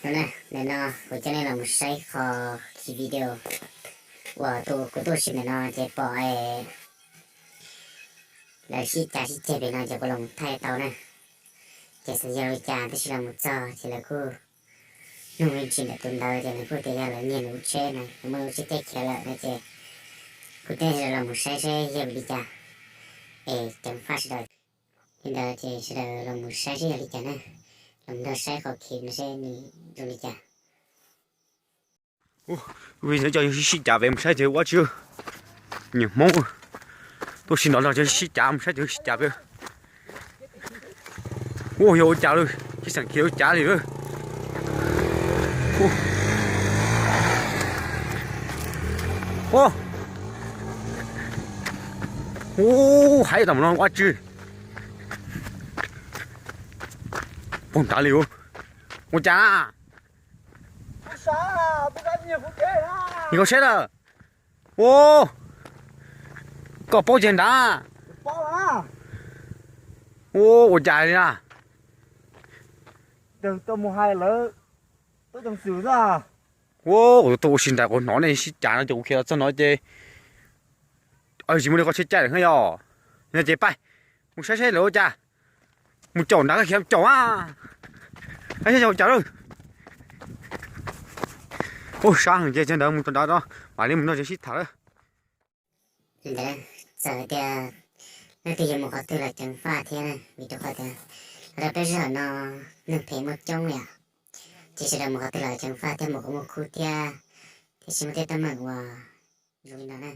Ntawm no kuv coj nej los mus saib qhov khi video uas kuv tuaj ua si ntawm no ces pom lawv sib cav sib ceg pem no ces kuv los mus thaij tau na. Ces xyov yog li cas tab sis los mus txog ces lawv kuj nug me ntsis ntawm tus ntawd ces nws kuj tias yog lawv nyiag nws lub tsheb na, nws muaj lub tsheb caij khiav lawm no ces kuv thiaj li los mus saib seb yog vim li cas es ceev faj sawv daws. Li ntawd ces sawv daws los mus saib seb yog li cas na, los mus nrog saib qhov khi no seb nws zoo li cas. Ub, cov sib cav pem mus saib ces ua tsi, niag Hmoob tuaj si nrov nrog cov sib cav mus saib cov sib cav pem. Ub, yog ua cas lawm, sib xeem khi ua cas li lawm. Ub, hais tam no ua tsi, poob nrad li ub. Ua cas na? Koj saib lawm. Ub, koj paub ceg nrad. Ub, ua cas li na? Ub, kuv tuaj ua si nrad kuv hnov nej sib cav no ces kuv khiav los txog no ces tsis muaj li qhov tsheb caij lawm yog no ces pab mus saib saib lawv ua cas. Mus caum nrad, koj khiav mus caum a, saib saib ua cas lawm. Ub, sab heev ces cov ntawd mus rau nrad mam li mus nrog cov sib tham lawm. Ntawd txawm tias leej twg yuav mus qhov twg los ceev faj thiab na, vim rau qhov tias los rau peb sij hawm no neeg phem muaj coob li os, ces sawv daws mus qhov twg los ceev faj thiab mus qhov muaj khub thiab, thiab tsis muaj tej teeb meem uas zoo li no na.